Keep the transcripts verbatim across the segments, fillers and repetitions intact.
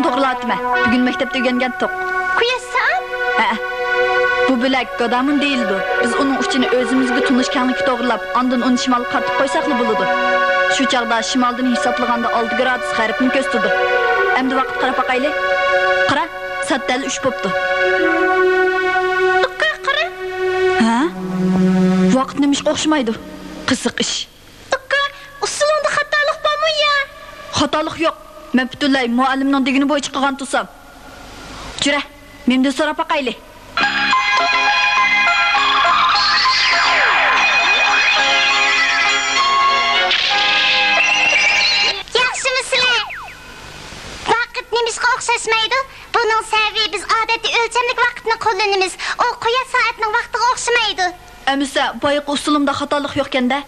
توغرىلاۋاتىمەن. بۈگۈن مەكتەپتە ئۆگەنگەنتۇق. قۇياش سائەت؟ ھەئە. بۇ بۆلەك گادامون دېيىلىدۇ. بىز ئۇنىڭ ئۇچىنى ئۆزىمىزگە تونۇش كەڭلىككە توغرىلاپ، ئاندىن ئۇنى شىمالغا قارىتىپ قويساقلا بولىدۇ. شۇ چاغدا شىمالدىن ھېسابلىغاندا ئالتە گرادۇس غەربنى كۆرسىتىدۇ. ئەمدى ۋاقىتقا قاراپ باقايلى. قارا، سائەت دەل ئۈچ بوپتۇ. ئۇكا، قارا. ھە؟ ۋاقىت نېمىشقا ئوخشىمايدۇ؟ قىزىق ئىش. ئۇكا، ئۇسسۇلۇڭدا خاتالىق بارمۇ يا؟ خاتالىق يوق. مەن پۈتۈنلەي مۇئەللىمنىڭ دېگىنى بويىچە قىلغان تۇرسام. جۈرە، مېمدىن سوراپ باقايلى. ياخشىمۇ سىلەر؟ ۋاقىت نېمىشقا ئوخشاشمايدۇ؟ بۇنىڭ سەۋەبى بىز ئادەتتە ئۆلچەملىك ۋاقىتنى قوللىنىمىز. ئۇ قۇياش سائەتنىڭ ۋاقتىغا ئوخشىمايدۇ. ئەمىسە، بايىقى ئۇسسۇلۇمدا خاتالىق يوقكەن-دە؟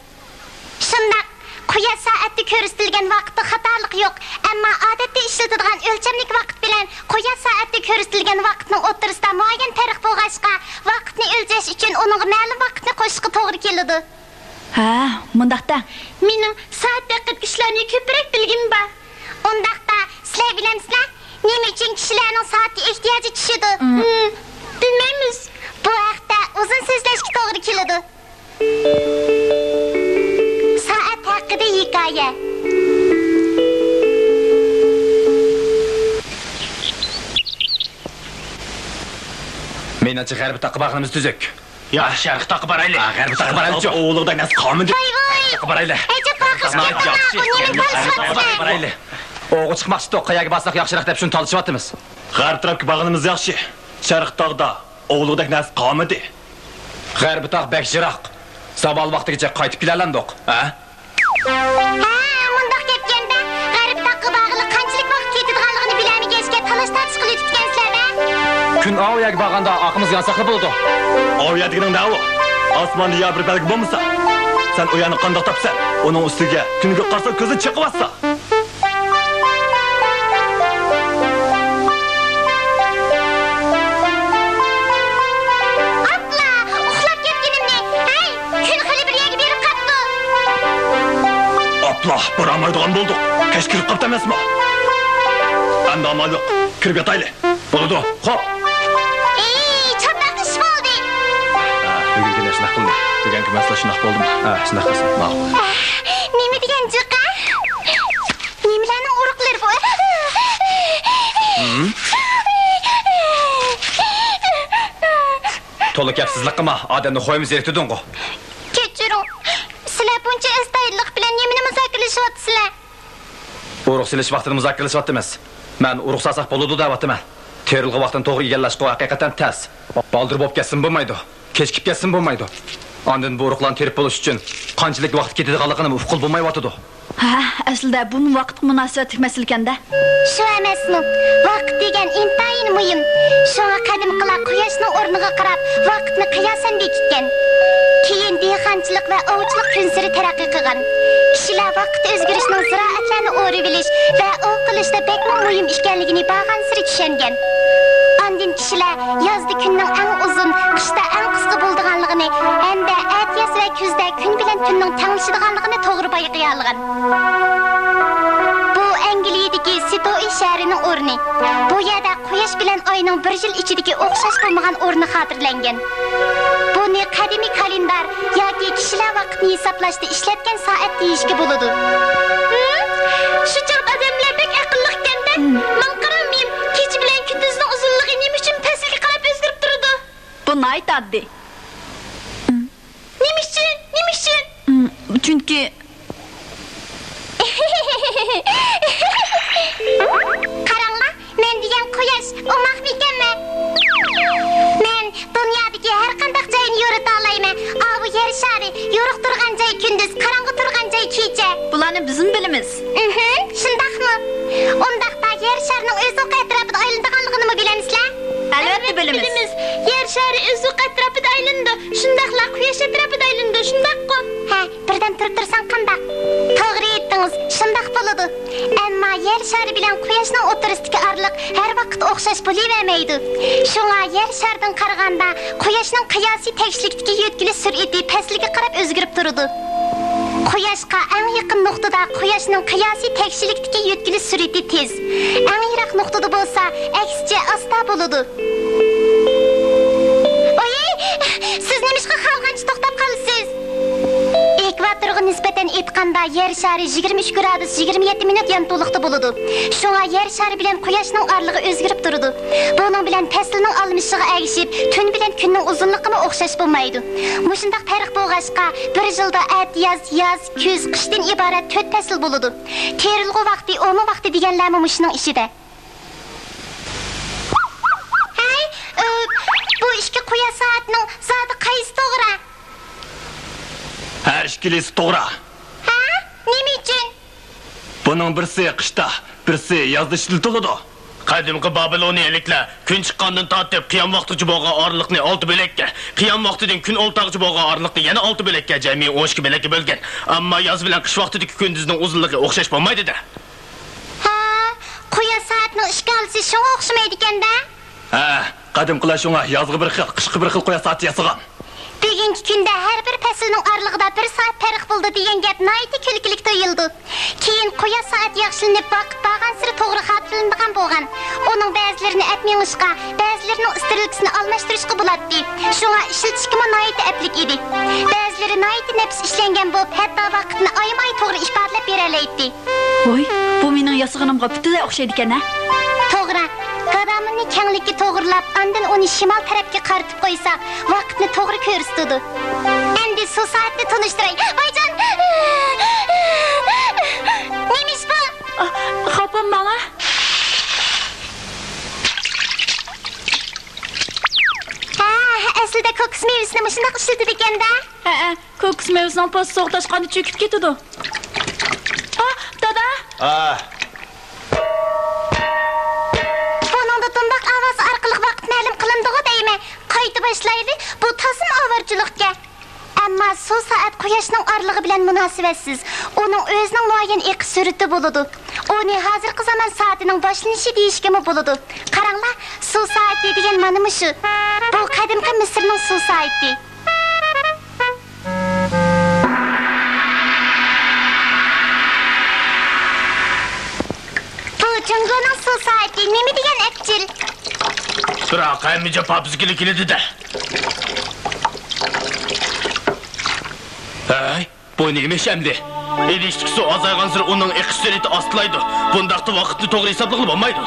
شۇنداق. قۇياش سائەتتە كۆرسىتىلگەن ۋاقىتتا خاتالىق يوق، ئەمما ئادەتتە ئىشلىتىدىغان ئۆلچەملىك ۋاقىت بىلەن قۇياش سائەتتە كۆرسىتىلگەن ۋاقىتنىڭ ئوتتۇرىسىدا مۇئەييەن پەرق بولغاچقا، ۋاقىتنى ئۆلچەش ئۈچۈن ئۇنىڭغا مەلۇم ۋاقىتنى قوشۇشقا توغرا كېلىدۇ. ھە، مۇنداق دە. مېنىڭ سائەت ھەققىدىكى ئىشلارنى كۆپرەك بىلگۈم بار. ئۇنداقتا، سىلەر بىلەمسىلەر، نېمە ئۈچۈن كىشىلەرنىڭ سائەتكە ئېھتىياجى چۈشىدۇ؟ ھىم، بىلمەيمىز. بۇ ھەقتە ئۇزۇن سۆزلەشكە توغرا كېلىدۇ. سائەت ھەققىدە ھېكايە. مېنىڭچە، غەربىي تاغقا بارغىنىمىز تۈزۈك. ياق، شەرقىي تاغقا بارايلى. ھە، غەربىي تاغقا بارايلىچۇ. ئوۋلىغۇدەك نەرسە قالمىدى. ۋاي، ۋاي. تاغقا بارايلى. ئەجەب، باقىسىز، ياخشى. ئۇنى مەن تالىشىۋاتىمەن. تاغقا بارايلى. ئوۋغا چىقماقچىدۇق، قەيەرگە بارساق ياخشىراق دەپ شۇنى تالىشىۋاتىمىز. غەرب تەرەپكە بارغىنىمىز ياخشى. شەرقىي تاغدا ئوۋلىغۇدەك نەرسە قالمىدى. غەربىي تاغ بەك يىراق. زاۋال ۋاقتىگىچە قايتىپ كېلەلەمدۇق، ھە؟ ھە، مۇنداق گەپكەندە، غەربىي تاغقا بارغىلى قانچىلىك ۋاقىت كېتىدىغانلىقىنى بىلەلمىگەچكە، تالاش-تارتىش قىلىۋېتىپتىكەنسىلەر-دە. كۈن ئاۋۇ يەرگە بارغاندا ئارقىمىزغا يانساقلا بولىدۇ. ئاۋۇ يەر دېگىنىڭ نەۋۇ؟ ئاسماندا يا بىر بەلگە بولمىسا، سەن ئۇ يەرنى قانداق تاپىسەن؟ ئۇنىڭ ئۈستىگە كۈنگە قارىسا، كۆزۈڭ چېقىۋاتسا. ئاپلا، ئۇخلاپ كەتكىنىمنى. ھەي، كۈن خېلى بىر يەرگە بېرىپ قاپتۇ. ئاپلا، بارالمايدىغان بولدۇق. كەچ كىرىپ قاپتۇ ئەمەسمۇ؟ ئەمدى ئامال يوق. كىرىپ ياتايلى. بولىدۇ. خوپ. ئى، چاتاق ئىش بولدى. ھە، بۈگۈنكى كۈنى شۇنداق قىلدى. بۈگۈنكى مەسىلە شۇنداق بولدىمۇ؟ ھە، شۇنداق قىلسۇن. ماقۇل. نېمە دېگەن جىق، ھە؟ نېمىلەرنىڭ ئۇرۇقلىرى بۇ؟ ھىم؟ تولا گەپسىزلىك قىلما، ئادەمنى خويمۇ زېرىكتۈردۈڭغۇ. كەچۈرۈڭ، سىلەر بۇنچە ئەستايىدىللىق بىلەن نېمىنى مۇزاكىرىلىشىۋاتىسىلەر؟ ئۇرۇق سېلىش ۋاقتىدا مۇزاكىرىلىشىۋاتىمىز. مەن ئۇرۇق سالساق بولىدۇ دەۋاتىمەن. تېرىلغۇ ۋاقتىنى توغرا ئىگىلەشكە ھەقىقەتەن تەس. بالدۇر بولۇپ كەتسىمۇ بولمايدۇ، كېچىكىپ كەتسىمۇ بولمايدۇ. ئاندىن بۇ ئۇرۇقلارنى تېرىپ بولۇش ئۈچۈن قانچىلىك ۋاقىت كېتىدىغانلىقىنى ئۇققىلى بولمايۋاتىدۇ. ھە، ئەسلىدە بۇمۇ ۋاقىتقا مۇناسىۋەتلىك مەسىلىكەن-دە. شۇ ئەمەسمۇ؟ ۋاقىت دېگەن ئىنتايىن مۇھىم. شۇڭا قەدىمكىلەر قۇياشنىڭ ئورنىغا قاراپ ۋاقىتنى قىياسەن بېكىتكەن. كېيىن دېھقانچىلىق ۋە ئوۋچىلىق كۈنسېرى تەرەققىي قىلغان. كىشىلەر ۋاقىت ئۆزگىرىشنىڭ زىرائەتلەرنى ئورىۋېلىش ۋە ئوۋ قىلىشتا بەكمۇ مۇھىم ئىكەنلىكىنى بارغانسېرى چۈشەنگەن. ئاندىن كىشىلەر يازدا كۈننىڭ ئەڭ ئۇزۇن، قىشتا ئەڭ قىسقا بولىدىغانلىقىنى ھەمدە ئەتىياز ۋە كۈزدە كۈن بىلەن تۈننىڭ تەڭلىشىدىغانلىقىنى توغرا بايقىيالىغان. بۇ ئەنگلىيەدىكى سىتوئى شەھىرىنىڭ ئورنى. بۇ يەردە قۇياش بىلەن ئاينىڭ بىر يىل ئىچىدىكى ئوخشاش بولمىغان ئورنى خاتىرىلەنگەن. بۇنى قەدىمىي كالېندار ياكى كىشىلەر ۋاقىتنى ھېسابلاشتا ئىشلەتكەن سائەت دېيىشكە بولىدۇ. ھىم؟ شۇ چاغدا ئادەملەر بەك ئەقىللىقكەن-دە. ھىم. ماڭا قاراڭ، مېيىم، كېچە بىلەن كۈندۈزنىڭ ئۇزۇنلۇقى نېمە ئۈچۈن پەسىلگە قاراپ ئۆزگىرىپ تۇرىدۇ؟ بۇ ناھايىتى ئاددىي. نېمە ئۈچۈن؟ نېمە ئۈچۈن؟ ھىم، چۈنكى قاراڭلار، مەن دېگەن قۇياش، ئوماقمىكەنمەن؟ مەن دۇنيادىكى ھەر قانداق جاينى يورۇتالايمەن. ئاۋۇ يەر شارى، يورۇق تۇرغان جاي كۈندۈز، قاراڭغۇ تۇرغان جاي كېچە. بۇلارنى بىزمۇ بىلىمىز. ئىھىم، شۇنداقمۇ؟ ئۇنداقتا يەر شارىنىڭ ئۆز ئوقى ئەتراپىدا ئايلىنىدىغانلىقىنىمۇ بىلەمسىلەر؟ ئەلۋەتتە بىلىمىز. يەر شارى ئۆز ئوقى ئەتراپىدا ئايلىنىدۇ، شۇنداقلا قۇياش ئەتراپىدا ئايلىنىدۇ، شۇنداققۇ؟ ھە، بىردەم تۇرۇپ تۇرساڭ قانداق؟ توغرا ئېيتتىڭىز، شۇنداق بولىدۇ. ئەمما يەر شارى بىلەن قۇياشنىڭ ئوتتۇرىسىدىكى ئارىلىق ھەر ۋاقىت ئوخشاش بولۇۋەرمەيدۇ. شۇڭا يەر شارىدىن قارىغاندا، قۇياشنىڭ قىياسىي تەكشىلىكتىكى يۆتكىلىش سۈرئىتى پەسىلگە قاراپ ئۆزگىرىپ تۇرىدۇ. قۇياشقا ئەڭ يېقىن نۇقتىدا قۇياشنىڭ قىياسىي تەكشىلىكتىكى يۆتكىلىش سۈرئىتى تېز. ئەڭ يىراق ۋاقتىدا بولسا، ئەكسىچە ئاستا بولىدۇ. ئوي، سىز نېمىشقا خالىغانچە توختاپ قالىسىز؟ ئېكۋاتورغا نىسبەتەن ئېيتقاندا، يەر شارى يىگىرمە ئۈچ گرادۇس يىگىرمە يەتتە مىنۇت يانتۇلۇقتا بولىدۇ. شۇڭا يەر شارى بىلەن قۇياشنىڭ ئارىلىقى ئۆزگىرىپ تۇرىدۇ. بۇنىڭ بىلەن پەسىلنىڭ ئالمىشىشىغا ئەگىشىپ، تۈن بىلەن كۈننىڭ ئۇزۇنلۇقىمۇ ئوخشاش بولمايدۇ. مۇشۇنداق پەرق بولغاچقا، بىر يىلدا ئەتىياز، ياز، كۈز، قىشتىن ئىبارەت تۆت پەسىل بولىدۇ. تېرىلغۇ ۋاقتى، ئومۇ ۋاقتى دېگەنلەرمۇ مۇشۇنىڭ ئىچىدە. ھەي، ئۆ، بۇ ئىككى قۇياش سائەتنىڭ زادى قايسى توغرا؟ ھەر ئىككىلىسى توغرا. ھە؟ نېمە ئۈچۈن؟ بۇنىڭ بىرسى قىشتا، بىرسى يازدا ئىشلىتىلىدۇ. قەدىمكى بابىلونىيەلىكلەر كۈن چىققاندىن تارتىپ قىيام ۋاقتىغىچە بولغان ئارىلىقنى ئالتە بۆلەككە، قىيام ۋاقتىدىن كۈن ئولتۇرغىچە بولغان ئارىلىقنى يەنە ئالتە بۆلەككە، جەمئىي ئون ئىككى بۆلەككە بۆلگەن. ئەمما ياز بىلەن قىش ۋاقتىدىكى كۈندۈزنىڭ ئۇزۇنلۇقى ئوخشاش بولمايدۇ-دە. ھە، قۇياش سائەتنىڭ ئىككى ھالىسى شۇڭا ئوخشىمايدىكەن-دە. ھە، قەدىمكىلەر شۇڭا يازغا بىر خىل، قىشقا بىر خىل قۇياش سائىتى ياسىغان. بۈگۈنكى كۈندە ھەر بىر پەسىلنىڭ ئارىلىقىدا بىر سائەت پەرق بولىدۇ دېگەن گەپ ناھايىتى كۈلكىلىك تۇيۇلىدۇ. كېيىن قۇياش سائەت ياخشىلىنىپ، ۋاقىت بارغانسېرى توغرا خاتىرىلىنىدىغان بولغان. ئۇنىڭ بەزىلىرىنى ئەپ مېڭىشقا، بەزىلىرىنىڭ ئىسترېلكىسىنى ئالماشتۇرۇشقا بولاتتى. شۇڭا ئىشلىتىشكىمۇ ناھايىتى ئەپلىك ئىدى. بەزىلىرى ناھايىتى نەپىس ئىشلەنگەن بولۇپ، ھەتتا ۋاقىتنى ئايىماي توغرا ئىپادىلەپ بېرەلەيتتى. ۋوي، بۇ مېنىڭ ياسىغىنىمغا پۈتۈنلەي ئوخشايدىكەن-ھە. توغرا. گادامىننى كەڭلىككە توغرىلاپ، ئاندىن ئۇنى شىمال تەرەپكە قارىتىپ قويساق، ۋاقىتنى توغرا كۆرسىتىدۇ. ئەمدى سۇ سائەتنى تونۇشتۇراي. ۋايجان! نېمە ئىش بۇ؟ ئا، خاپام ماڭا. ھە، ئەسلىدە كوكۇس مېۋىسىنى مۇشۇنداق ئىشلىتىدىكەن-دە. ھەئە، كوكۇس مېۋىسىنىڭ پوستى سوغۇق تاشقاندا چۆكۈپ كېتىدۇ. ئا، دادا! ئا. بۇنىڭدا دۇمباق ئاۋازى ئارقىلىق ۋاقىت مەلۇم قىلىنىدىغۇ دەيمەن. قايتا باشلايلى، بۇ تازىمۇ ئاۋارىچىلىقكەن. ئەمما سۇ سائەت قۇياشنىڭ ئارىلىقى بىلەن مۇناسىۋەتسىز. ئۇنىڭ ئۆزىنىڭ مۇئەييەن ئېقىش سۈرئىتى بولىدۇ. ئۇنى ھازىرقى زامان سائىتىنىڭ باشلىنىشى دېيىشكىمۇ بولىدۇ. قاراڭلار، سۇ سائىتى دېگەن مانا مۇشۇ. بۇ قەدىمكى مىسىرنىڭ سۇ سائىتى. بۇ جۇڭگونىڭ سۇ سائىتى نېمە دېگەن ئەپچىل؟ بىراق ھەممە جاپا بىزگىلا كېلىدۇ-دە. ھەي، بۇ نېمە ئىش ئەمدى؟ ئىدىشتىكى سۇ ئازايغانسېرى ئۇنىڭ ئېقىش سۈرئىتى ئاستىلايدۇ. بۇنداقتا ۋاقىتنى توغرا ھېسابلىغىلى بولمايدۇ.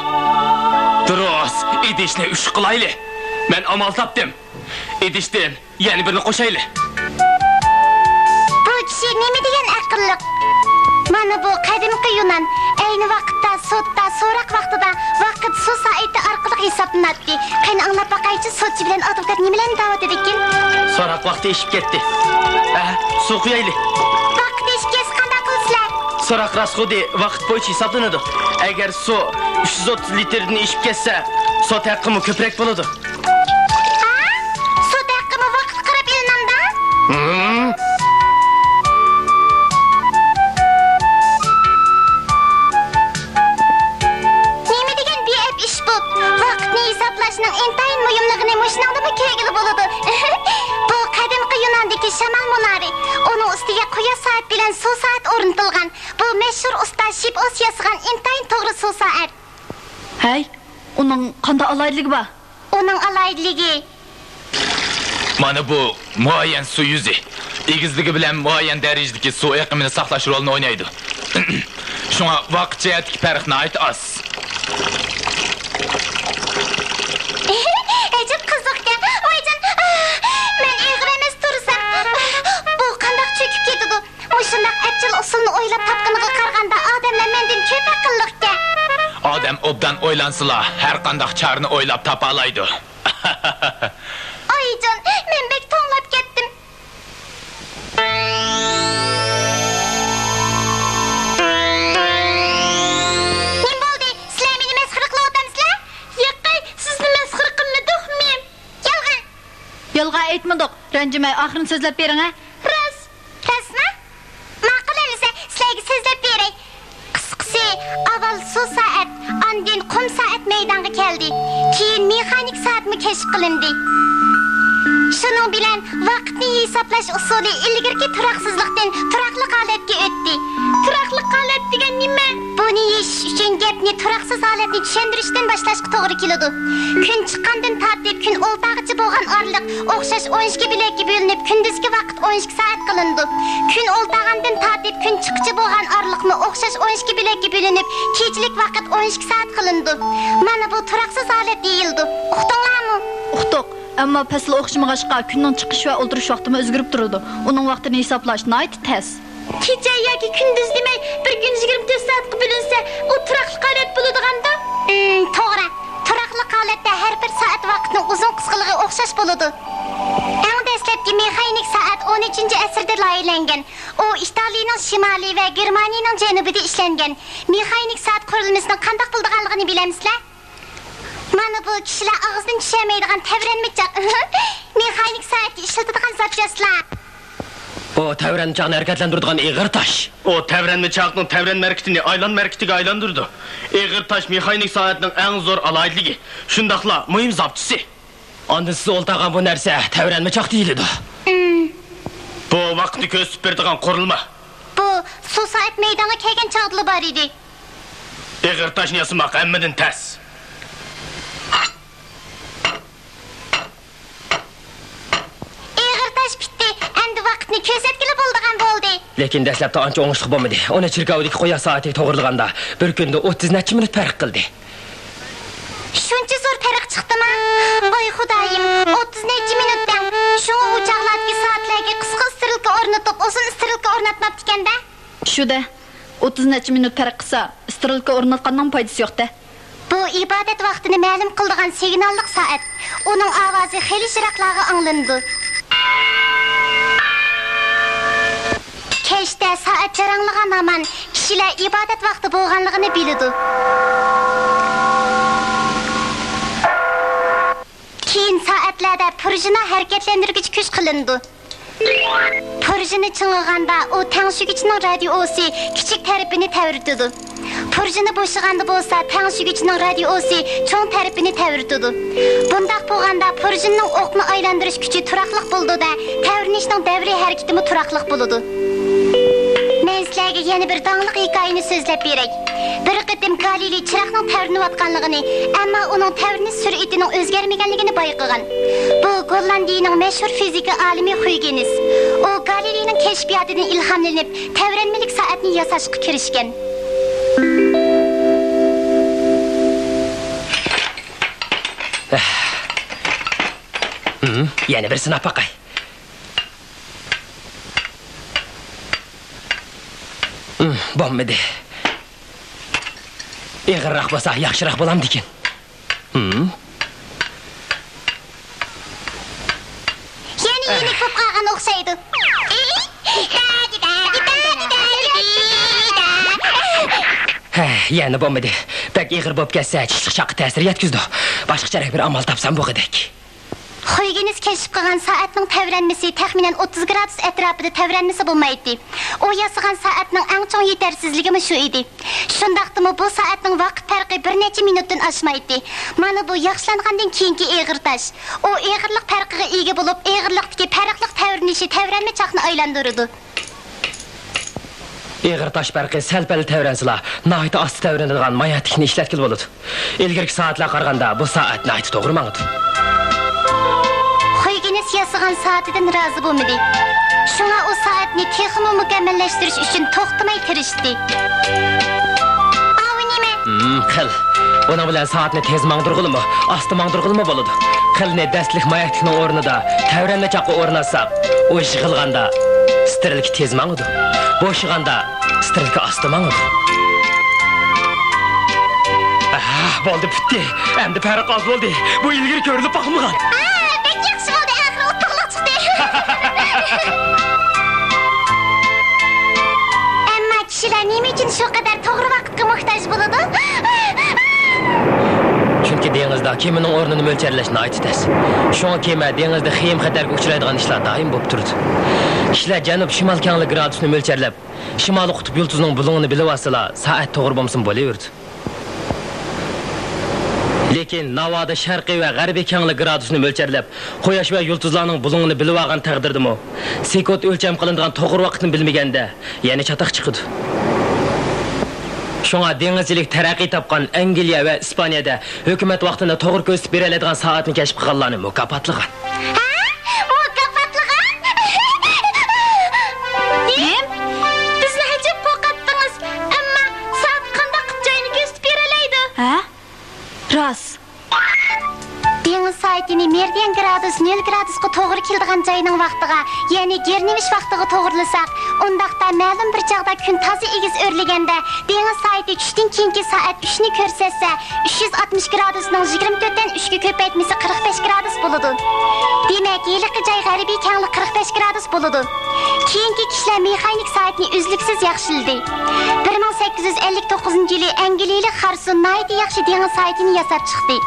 دۇرۇس، ئىدىشنى ئۈچ قىلايلى. مەن ئامال تاپتىم. ئىدىشتىن يەنە بىرنى قوشايلى. بۇ كىشى نېمە دېگەن ئەقىللىق؟ مانا بۇ قەدىمكى يۇنان. ئەينى ۋاقىتتا سوتتا، سوراق ۋاقتىدا ۋاقىت سۇ سائىتى ئارقىلىق ھېسابلىناتتى. قېنى ئاڭلاپ باقايچۇ، سوتچى بىلەن ئادۋوكات نېمىلەرنى دەۋاتىدىكىن؟ سوراق ۋاقتى ئېشىپ كەتتى. ھە، سۇ قۇيايلى. ۋاقىت ئېشىپ كەتسە قانداق قىلىسىلەر؟ سوراق راسخودى ۋاقىت بويىچە ھېسابلىنىدۇ. ئەگەر سۇ ئۈچ يۈز ئوتتۇز لىتىردىن ئېشىپ كەتسە، سوت ھەققىمۇ كۆپرەك بولىدۇ. ھە؟ سوت ھەققىمۇ ۋاقىتقا قاراپ ئېلىنامدا؟ ھىم؟ نېمە دېگەن بىئەپ ئىش بۇ؟ ۋاقىتنى ھېسابلاشنىڭ ئىنتايىن مۇھىملىقىنى مۇشۇنىڭدىنمۇ كۆرگىلى بولىدۇ. بۇ قەدىمكى يۇناندىكى شامال مۇنارى. ئۇنىڭ ئۈستىگە قۇياش سائەت بىلەن سۇ سائەت ئورنىتىلغان. بۇ مەشھۇر ئۇستا شىپئوس ياسىغان ئىنتايىن توغرا سۇ سائەت. ھەي، ئۇنىڭ قانداق ئالاھىدىلىكى بار؟ ئۇنىڭ ئالاھىدىلىكى. مانا بۇ مۇئەييەن سۇ يۈزى. ئېگىزلىكى بىلەن مۇئەييەن دەرىجىدىكى سۇ ئېقىمىنى ساقلاش رولىنى ئوينايدۇ. شۇڭا ۋاقىت جەھەتتىكى پەرق ناھايىتى ئاز. ئەجەب قىزىقكەن. ۋايجان، مەن ئېغىر ئەمەس تۇرسام، بۇ قانداق چۆكۈپ كېتىدۇ؟ مۇشۇنداق ئەپچىل ئۇسۇلنى ئويلاپ تاپقىنىغا قارىغاندا، ئادەملەر مەندىن كۆپ ئەقىللىقكەن. ئادەم ئوبدان ئويلانسىلا، ھەر قانداق چارىنى ئويلاپ تاپالايدۇ. ئايجان، مەن بەك توڭلاپ كەتتىم. نېمە بولدى؟ سىلەر مېنى مەسخىرە قىلىۋاتامسىلەر؟ ياقەي، سىزنى مەسخىرە قىلمىدۇق، مېم. يالغان! يالغان ئېيتمىدۇق. رەنجىمەي، ئاخىرىنى سۆزلەپ بېرىڭە. راست. راستمۇ؟ ماقۇل ئەمىسە، سىلەرگە سۆزلەپ بېرەي. قىسقىسى، ئاۋۋال سۇ سائەت، ئاندىن قۇم سائەت مەيدانغا كەلدى. كېيىن مېخانىك سائەتمۇ كەشىپ قىلىندى. شۇنىڭ بىلەن ۋاقىتنى ھېسابلاش ئۇسۇلى ئىلگىرىكى تۇراقسىزلىقتىن تۇراقلىق ھالەتكە ئۆتتى. تۇراقلىق ھالەت دېگەن نېمە؟ بۇنى يېشىش ئۈچۈن گەپنى تۇراقسىز ھالەتنى چۈشەندۈرۈشتىن باشلاشقا توغرا كېلىدۇ. كۈن چىققاندىن تارتىپ كۈن ئولتارغىچە بولغان ئارىلىق ئوخشاش ئون ئىككى بۆلەككە بۆلۈنۈپ، كۈندۈزكى ۋاقىت ئون ئىككى سائەت قىلىنىدۇ. كۈن ئولتارغاندىن تارتىپ كۈن چىققىچە بولغان ئارىلىقمۇ ئوخشاش ئون ئىككى بۆلەككە بۆلۈنۈپ، كېچىلىك ۋاقىت ئون ئىككى سائەت قىلىنىدۇ. مانا بۇ تۇراقسىز ھالەت دېيىلىدۇ. ئۇقتۇڭلارمۇ؟ ئۇقتۇق. ئەمما پەسىل ئوخشىمىغاچقا، كۈننىڭ چىقىش ۋە ئولتۇرۇش ۋاقتىمۇ ئۆزگىرىپ تۇرىدۇ. ئۇنىڭ ۋاقتىنى ھېسابلاش ناھايىتى تەس. كېچە ياكى كۈندۈز دېمەي، بىر كۈن يىگىرمە تۆت سائەتكە بۆلۈنسە، ئۇ تۇراقلىق ھالەت بولىدىغاندا؟ ئىم، توغرا. تۇراقلىق ھالەتتە ھەر بىر سائەت ۋاقىتنىڭ ئۇزۇن قىسقىلىقى ئوخشاش بولىدۇ. ئەڭ دەسلەپكى مېخانىك سائەت ئون ئۈچىنچى ئەسىردە لايىھەلەنگەن. ئۇ ئىتالىيىنىڭ شىمالى ۋە گېرمانىيىنىڭ جەنۇبىدا ئىشلەنگەن. مېخانىك سائەت قۇرۇلمىسىنىڭ قانداق بولىدىغانلىقىنى بىلەمسىلەر؟ مانا بۇ كىشىلەر ئاغزىدىن چۈشەلمەيدىغان تەۋرەنمە چاق. مېخانىك سائەتكە ئىشلىتىدىغان زاپچاسلار. ئۇ تەۋرەنمە چاقنى ھەرىكەتلەندۈرىدىغان ئېغىر تاش. ئۇ تەۋرەنمە چاقنىڭ تەۋرەنمە ھەرىكىتىنى ئايلانما ھەرىكىتىگە ئايلاندۇرىدۇ. ئېغىر تاش مېخانىك سائەتنىڭ ئەڭ زور ئالاھىدىلىكى، شۇنداقلا مۇھىم زاپچىسى. ئاندىن سىز ئولتۇرغان بۇ نەرسە تەۋرەنمە چاق دېيىلىدۇ. بۇ ۋاقىتنى كۆرسىتىپ بېرىدىغان قۇرۇلما. بۇ سۇ سائەت مەيدانغا كەلگەن چاغدىلا بار ئىدى. ئېغىر تاشنى ياسىماق ھەممىدىن تەس. ئېغىر تاش پۈتتى، ئەمدى ۋاقىتنى كۆرسەتكىلى بولىدىغان بولدى. لېكىن دەسلەپتە ئانچە ئوڭۇشلۇق بولمىدى. ئۇنى چېركاۋدىكى قۇياش سائىتىگە توغرىلىغاندا، بىر كۈندە ئوتتۇز نەچچە مىنۇت پەرق قىلدى. شۇنچە زور پەرق چىقتىما؟ ۋاي خۇدايىم، ئوتتۇز نەچچە مىنۇت دەڭ. شۇڭا ئۇ چاغلاردىكى سائەتلەرگە قىسقا ئىسترېلكا ئورنىتىپ، ئۇزۇن ئىسترېلكا ئورناتماپتىكەن-دە. شۇ-دە، ئوتتۇز نەچچە مىنۇت پەرق قىلسا، ئىسترېلكا ئورناتقاننىڭ پايدىسى يوق-دە. بۇ ئىبادەت ۋاقتىنى مەلۇم قىلىدىغان سىگناللىق سائەت. ئۇنىڭ ئاۋازى خېلى يىراقلارغا ئاڭلىنىدۇ. كەچتە سائەت جاراڭلىغان ھامان كىشىلەر ئىبادەت ۋاقتى بولغانلىقىنى بىلىدۇ. كېيىن سائەتلەردە پۇرژىنا ھەرىكەتلەندۈرگۈچ كۈچ قىلىنىدۇ. پۇرژىنا چىڭىغاندا، ئۇ تەڭشىگۈچنىڭ رادىيۇسى كىچىك تەرىپىنى تەۋرىتىدۇ. پۇرژىنا بوشىغاندا بولسا، تەڭشىگۈچنىڭ رادىيۇسى چوڭ تەرىپىنى تەۋرىتىدۇ. بۇنداق بولغاندا، پۇرژىنىنىڭ ئوقنى ئايلاندۇرۇش كۈچى تۇراقلىق بولىدۇ-دە، تەۋرىنىشنىڭ دەۋرىي ھەرىكىتىمۇ تۇراقلىق بولىدۇ. مەن سىلەرگە يەنە بىر داڭلىق ھېكايىنى سۆزلەپ بېرەي. بىر قېتىم گالىلېي چىراغنىڭ تەۋرىنىۋاتقانلىقىنى، ئەمما ئۇنىڭ تەۋرىنىش سۈرئىتىنىڭ ئۆزگەرمىگەنلىكىنى بايقىغان. بۇ گوللاندىيىنىڭ مەشھۇر فىزىكا ئالىمى خۇيگېنس. ئۇ گالىلېينىڭ كەشپىياتىدىن ئىلھاملىنىپ، تەۋرەنمىلىك سائەتنى ياساشقا كىرىشكەن. ھىم، يەنە بىر سىناپ باقاي. ھىم، بولمىدى. ئېغىرراق بولسا ياخشىراق بولامدىكىن؟ ھىم؟ يەنە يېنىك بولۇپ قالغان ئوخشايدۇ. ھە، يەنە بولمىدى. بەك ئېغىر بولۇپ كەتسە، چىشلىق چاققا تەسىر يەتكۈزىدۇ. باشقا چارە بىر ئامال تاپسام بولغۇدەك. خۇيگېنس كەشىپ قىلغان سائەتنىڭ تەۋرەنمىسى تەخمىنەن ئوتتۇز گرادۇس ئەتراپىدا تەۋرەنمىسە بولمايتتى. ئۇ ياسىغان سائەتنىڭ ئەڭ چوڭ يېتەرسىزلىكىمۇ شۇ ئىدى. شۇنداقتىمۇ بۇ سائەتنىڭ ۋاقىت پەرقى بىر نەچچە مىنۇتتىن ئاشمايتتى. مانا بۇ ياخشىلانغاندىن كېيىنكى ئېغىر تاش. ئۇ ئېغىرلىق پەرقىگە ئىگە بولۇپ، ئېغىرلىقتىكى پەرقلىق تەۋرىنىشى تەۋرەنمە چاقنى ئايلاندۇرىدۇ. ئېغىر تاش پەرقى سەل-پەل تەۋرەنسىلا، ناھايىتى ئاستا تەۋرىنىدىغان ماياتىكنى ئىشلەتكىلى بولىدۇ. ئىلگىرىكى سائەتلەرگە قارىغاندا بۇ سائەت ناھايىتى توغرا ماڭىدۇ. خۇيگېنس ياسىغان سائىتىدىن رازى بولمىدى. شۇڭا ئۇ سائەتنى تېخىمۇ مۇكەممەللەشتۈرۈش ئۈچۈن توختىماي تىرىشتى. ئاۋۇ نېمە؟ ھىم، خىل. بۇنىڭ بىلەن سائەتنى تېز ماڭدۇرغىلىمۇ، ئاستا ماڭدۇرغىلىمۇ بولىدۇ. خىلنى دەسلىك ماياتىكنىڭ ئورنىدا تەۋرەنمە چاققا ئورناتساق، ئۇ يىغىلغاندا سترېلكا تېز ماڭىدۇ. بوشىغاندا سترېلكا ئاستا ماڭىدۇ. ئاھ، بولدى، پۈتتى. ئەمدى پەرق ئاز بولدى. بۇ ئىلگىرى كۆرۈلۈپ باقمىغان. ئا، بەك ياخشى بولدى، ئاخىرى ئۇتۇقلۇق چىقتى. ئەمما كىشىلەر نېمە ئۈچۈن شۇ قەدەر توغرا ۋاقىتقا موھتاج بولىدۇ؟ چۈنكى دېڭىزدا كېمىنىڭ ئورنىنى مۆلچەرلەش ناھايىتى تەس. شۇڭا كېمە دېڭىزدا خېيىم-خەتەرگە ئۇچرايدىغان ئىشلار دائىم بولۇپ تۇرىدۇ. كىشىلەر جەنۇب-شىمال كەڭلىك گرادۇسىنى مۆلچەرلەپ، شىمالىي قۇتۇپ يۇلتۇزىنىڭ بۇلۇڭىنى بىلىۋالسىلا، سائەت توغرا بولمىسىمۇ بولۇۋېرىدۇ. لېكىن كېيىن ناۋادا شەرقىي ۋە غەربىي كەڭلىك گرادۇسىنى مۆلچەرلەپ، قۇياش ۋە يۇلتۇزلارنىڭ بۇلۇڭىنى بىلىۋالغان تەقدىردىمۇ، سېكۇنت ئۆلچەم قىلىنىدىغان توغرا ۋاقىتنى بىلمىگەندە، يەنە چاتاق چىقىدۇ. شۇڭا دېڭىزچىلىك تەرەققىي تاپقان ئەنگلىيە ۋە ئىسپانىيەدە ھۆكۈمەت ۋاقتىنى توغرا كۆرسىتىپ بېرەلەيدىغان سائەتنى كەشىپ قىلغانلارنى مۇكاپاتلىغان. ھە؟ مۇكاپاتلىغان؟ نېمە؟ بىزنى ئەجەب قورقۇتتىڭىز. ئەمما سائەت قانداق قىلىپ جايىنى كۆرسىتىپ بېرەلەيدۇ؟ ھە؟ راست. دېڭىز سائىتىنى مېرىدىان گرادۇس نۆل گرادۇسقا توغرا كېلىدىغان جاينىڭ ۋاقتىغا، يەنى گىرنىۋىچ ۋاقتىغا توغرىلىساق، ئۇنداقتا مەلۇم بىر چاغدا كۈن تازا ئېگىز ئۆرلىگەندە، دېڭىز سائىتى چۈشتىن كېيىنكى سائەت ئۈچنى كۆرسەتسە، ئۈچ يۈز ئاتمىش گرادۇسنىڭ يىگىرمە تۆتتىن ئۈچكە كۆپەيتمىسى قىرىق بەش گرادۇس بولىدۇ. دېمەك، ھېلىقى جاي غەربىي كەڭلىك قىرىق بەش گرادۇس بولىدۇ. كېيىنكى كىشىلەر مېخانىك سائەتنى ئۈزلۈكسىز ياخشىلىدى. بىر مىڭ سەككىز يۈز ئەللىك توققۇزىنچى يىلى ئەنگلىيىلىك خارسون ناھايىتى ياخشى دېڭىز سائىتىنى ياساپ چىقتى.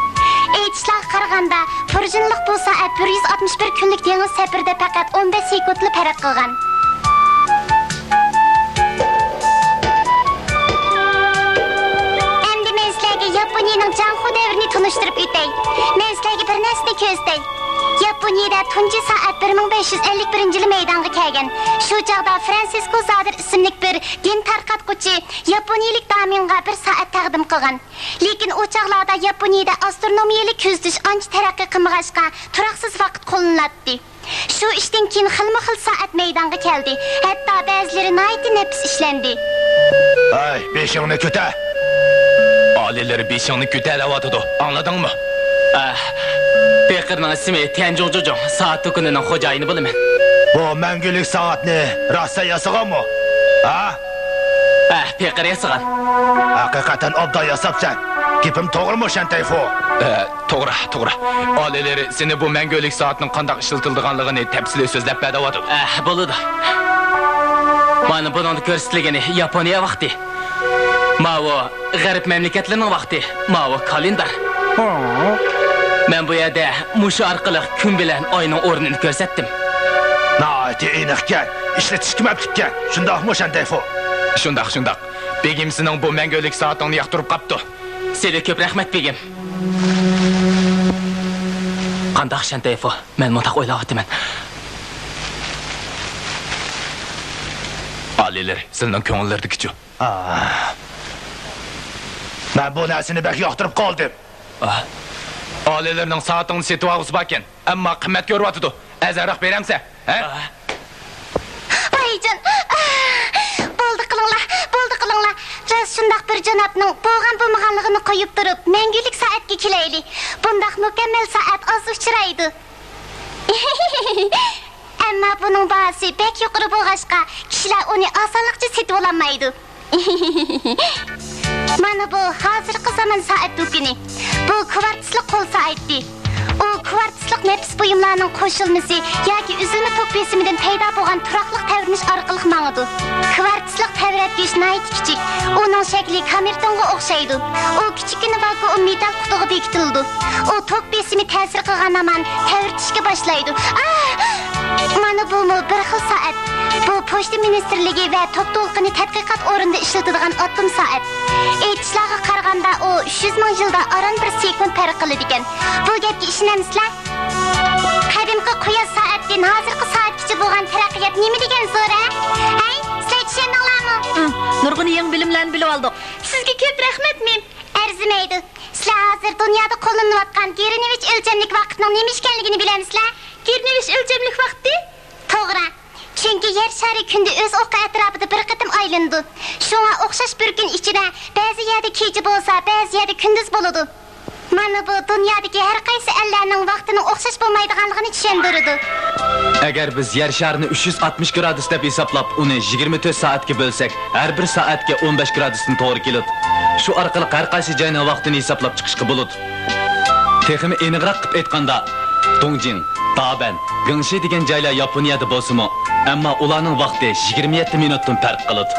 ئېيتىشلارغا قارىغاندا، پۇرژىنلىق بۇ سائەت بىر يۈز ئاتمىش بىر كۈنلۈك دېڭىز سەپىرىدە پەقەت ئون بەش سېكۇنتلا پەرق قىلغان. ئەمدى مەن سىلەرگە ياپونىيەنىڭ جاڭخۇ دەۋرىنى تونۇشتۇرۇپ ئۆتەي. مەن سىلەرگە بىر نەرسىنى كۆرسىتەي. ياپونىيەدە تۇنجى سائەت بىر مىڭ بەش يۈز ئەللىك بىرىنچى يىلى مەيدانغا كەلگەن. شۇ چاغدا فرانسىسكو زادېر ئىسىملىك بىر دىن تارقاتقۇچى ياپونىيىلىك دامىنغا بىر سائەت تەقدىم قىلغان. لېكىن ئۇ چاغلاردا ياپونىيەدە ئاسترونومىيەلىك كۆزىتىش ئانچە تەرەققىي قىلمىغاچقا، تۇراقسىز ۋاقىت قوللىنىلاتتى. شۇ ئىشتىن كېيىن خىلمۇ خىل سائەت مەيدانغا كەلدى. ھەتتا بەزىلىرى ناھايىتى نەپىس ئىشلەندى. ھەي، بېشىڭنى كۆتەر! ئالىيلىرى بېشىڭنى كۆتەر دەۋاتىدۇ، ئاڭلىدىڭمۇ؟ ئە، پېقىرنىڭ ئىسمى تيەنجۇڭ جۇجۇڭ، سائەت دۇكىنىنىڭ خوجايىنى بولىمەن. بۇ مەڭگۈلۈك سائەتنى راست سەن ياسىغانمۇ؟ ھە؟ ئە، پېقىر ياسىغان. ھەقىقەتەن ئوبدان ياساپسەن. گېپىم توغرىمۇ، شەنتەيفۇ؟ ئە، توغرا، توغرا. ئالىيلىرى سېنى بۇ مەڭگۈلۈك سائەتنىڭ قانداق ئىشلىتىلىدىغانلىقىنى تەپسىلىي سۆزلەپ بەر دەۋاتىدۇ. ئە، بولىدۇ. مانا بۇنىڭدا كۆرسىتىلگىنى ياپونىيە ۋاقتى. ماۋۇ غەرب مەملىكەتلىرىنىڭ ۋاقتى، ماۋۇ كالېندار. مەن بۇ يەردە مۇشۇ ئارقىلىق كۈن بىلەن ئاينىڭ ئورنىنى كۆرسەتتىم. ناھايىتى ئېنىقكەن، ئىشلىتىشكىمۇ ئەپلىككەن. شۇنداقمۇ، شەنتەيفۇ؟ شۇنداق، شۇنداق. بېگىم سېنىڭ بۇ مەڭگۈلۈك سائىتىڭنى ياقتۇرۇپ قاپتۇ. سىلىگە كۆپ رەھمەت، بېگىم. قانداق، شەنتەيفۇ؟ مەن مۇنداق ئويلاۋاتىمەن. ئالىيلىرى سىلىنىڭ كۆڭۈللىرىدىكىچۇ؟ ئاھ. مەن بۇ نەرسىنى بەك ياقتۇرۇپ قالدىم. ئاھ. ئالىيلىرىنىڭ سائىتىڭنى سېتىۋالغۇسى باركەن، ئەمما قىممەت كۆرۈۋاتىدۇ. ئەرزانراق بېرەمسەن، ھە؟ ئاھ. ۋايجان! ئاھ! بولدى قىلىڭلار، بولدى قىلىڭلار. راست شۇنداق بىر جانابنىڭ بولغان بولمىغانلىقىنى قويۇپ تۇرۇپ، مەڭگۈلۈك سائەتكە كېلەيلى. بۇنداق مۇكەممەل سائەت ئاز ئۇچرايدۇ. ئەمما بۇنىڭ باھاسى بەك يۇقىرى بولغاچقا، كىشىلەر ئۇنى ئاسانلىقچە سېتىۋالالمايدۇ. مانا بۇ ھازىرقى زامان سائەت دۇكىنى. بۇ كۋارتسلىق قول سائىتى. ئۇ كۋارتسلىق نەپىس بۇيۇملارنىڭ قوشۇلمىسى ياكى ئۈزۈلمە توك بېسىمىدىن پەيدا بولغان تۇراقلىق تەۋرىنىش ئارقىلىق ماڭىدۇ. كۋارتسلىق تەۋرەتكۈچ ناھايىتى كىچىك. ئۇنىڭ شەكلى كامېرتونغا ئوخشايدۇ. ئۇ كىچىككىنە ۋاكۇئۇم مېتال قۇتىغا بېكىتىلىدۇ. ئۇ توك بېسىمى تەسىر قىلغان ھامان تەۋرىتىشكە باشلايدۇ. ئاھ! مانا بۇمۇ بىر خىل سائەت. بۇ پوچتا مىنىستىرلىكى ۋە توك دولقۇنى تەتقىقات ئورنىدا ئىشلىتىدىغان ئاتوم سائەت. ئېيتىشلارغا قارىغاندا، ئۇ ئۈچ يۈز مىڭ يىلدا ئاران بىر سېكۇنت پەرق قىلىدىكەن. بۇ گەپكە ئىشىنەمسىلەر؟ قەدىمكى قۇياش سائەتتىن ھازىرقى سائەتكىچە بولغان تەرەققىيات نېمە دېگەن زور، ھە؟ ھەي، سىلەر چۈشەندىڭلارمۇ؟ ھىم، نۇرغۇن يېڭى بىلىملەرنى بىلىۋالدۇق. سىزگە كۆپ رەھمەت، مىم. ئەرزىمەيدۇ. سىلەر ھازىر دۇنيادا قوللىنىلىۋاتقان گىرنىۋىچ ئۆلچەملىك ۋاقىتنىڭ نېمە ئىكەنلىكىنى بىلەمسىلەر؟ گىرنىۋىچ ئۆلچەملىك ۋاقتى؟ توغرا. چۈنكى يەر شارى كۈندە ئۆز ئوقى ئەتراپىدا بىر قېتىم ئايلىنىدۇ. شۇڭا ئوخشاش بىر كۈن ئىچىدە بەزى يەردە كېچە بولسا، بەزى يەردە كۈندۈز بولىدۇ. مانا بۇ دۇنيادىكى ھەر قايسى ئەللەرنىڭ ۋاقتىنىڭ ئوخشاش بولمايدىغانلىقىنى چۈشەندۈرىدۇ. ئەگەر بىز يەر شارىنى ئۈچ يۈز ئاتمىش گرادۇس دەپ ھېسابلاپ، ئۇنى يىگىرمە تۆت سائەتكە بۆلسەك، ھەر بىر سائەتكە ئون بەش گرادۇستىن توغرا كېلىدۇ. شۇ ئارقىلىق ھەر قايسى جاينىڭ ۋاقتىنى ھېسابلاپ چىقىشقا بولىدۇ. تېخىمۇ ئېنىقراق قىلىپ ئېيتقاندا، دۇڭجىڭ، دابەن، گېڭشى دېگەن جايلار ياپونىيەدە بولسىمۇ، ئەمما ئۇلارنىڭ ۋاقتى يىگىرمە يەتتە مىنۇتتىن پەرق قىلىدۇ.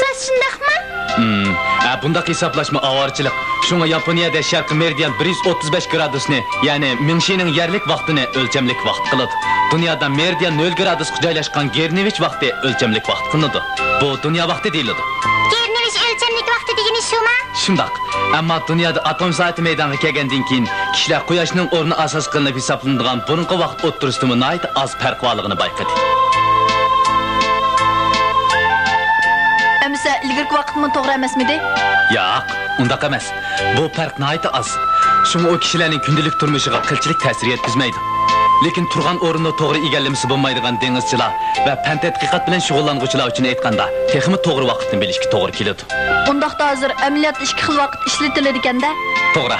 راست شۇنداقمۇ؟ ھىم، ھە، بۇنداق ھېسابلاشمۇ ئاۋارىچىلىق. شۇڭا ياپونىيەدە شەرقىي مېرىدىان بىر يۈز ئوتتۇز بەش گرادۇسنى، يەنى مىڭشىنىڭ يەرلىك ۋاقتىنى ئۆلچەملىك ۋاقىت قىلىدۇ. دۇنيادا مېرىدىان نۆل گرادۇسقا جايلاشقان گىرنىۋىچ ۋاقتى ئۆلچەملىك ۋاقىت قىلىنىدۇ. بۇ دۇنيا ۋاقتى دېيىلىدۇ. گىرنىۋىچ ئۆلچەملىك ۋاقتى دېگىنى شۇما؟ شۇنداق. ئەمما دۇنيادا ئاتوم سائىتى مەيدانغا كەلگەندىن كېيىن، كىشىلەر قۇياشنىڭ ئورنى ئاساس قىلىنىپ ھېسابلىنىدىغان بۇرۇنقى ۋاقىت ئوتتۇرىسىدىمۇ ناھايىتى ئاز پەرق بارلىقىنى بايقىدى. ئەمىسە، ئىلگىرىكى ۋاقىتمۇ توغرا ئەمەسمىدى؟ ياق، ئۇنداق ئەمەس. بۇ پەرق ناھايىتى ئاز. شۇڭا ئۇ كىشىلەرنىڭ كۈندىلىك تۇرمۇشىغا قىلچىلىك تەسىر يەتكۈزمەيدۇ. لېكىن تۇرغان ئورۇننى توغرا ئىگىلىمىسە بولمايدىغان دېڭىزچىلار ۋە پەن تەتقىقات بىلەن شۇغۇللانغۇچىلار ئۈچۈن ئېيتقاندا، تېخىمۇ توغرا ۋاقىتنى بىلىشكە توغرا كېلىدۇ. ئۇنداقتا ھازىر ئەمەلىيەتتە ئىككى خىل ۋاقىت ئىشلىتىلىدىكەن-دە؟ توغرا.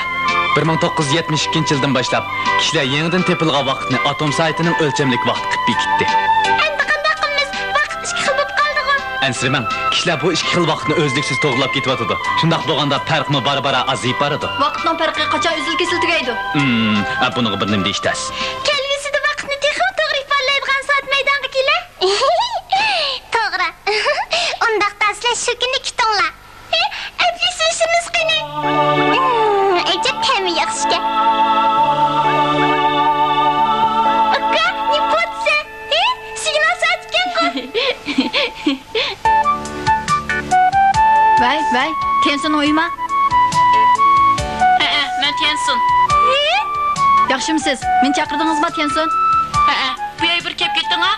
بىر مىڭ توققۇز يۈز يەتمىش ئىككىنچى يىلدىن باشلاپ، كىشىلەر يېڭىدىن تېپىلغان ۋاقىتنى ئاتوم سائىتىنىڭ ئۆلچەملىك ۋاقتى قىلىپ بېكىتتى. ئەمدى قانداق قىلىمىز؟ ۋاقىت ئىككى خىل بولۇپ قالدىغۇ. ئەنسىرىمەڭ، كىشىلەر بۇ ئىككى خىل ۋاقىتنى ئۈزلۈكسىز توغرىلاپ كېتىۋاتىدۇ. شۇنداق بولغاندا پەرقمۇ بارا-بارا ئازىيىپ بارىدۇ. ۋاقىتنىڭ پەرقى قاچان ئۈزۈل-كېسىل تۈگەيدۇ؟ ئۇم، ئە، بۇنىڭغا بىر نېمە دېيىش تەس. كەلگۈسىدە ۋاقىتنى تېخىمۇ توغرا ئىپادىلەيدىغان سائەت مەيدانغا كېلە. توغرا. ئۇنداقتا سىلەر شۇ كۈننى كۈتۈڭلار. ئەپلىسىشىمىز قېنى؟ ئەجەب تەمى ياخشىكەن. ئاكا، نېمە قىلىۋاتىسەن؟ ھې، سىگنال سائەت ئىكەنغۇ. ۋەي، ۋەي، تيەنسۇننىڭ ئۆيىما؟ ھەئە، مەن تيەنسۇن. ھې؟ ياخشىمۇسىز؟ مېنى چاقىردىڭىزما، تيەنسۇن؟ ھەئە. بۇ يەرگە بىر كەپ كېتىڭا.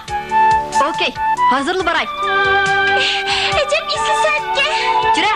ئوكەي، ھازىرلا باراي. ئەجەب ئېسىل سائەتكەن. جۈرە،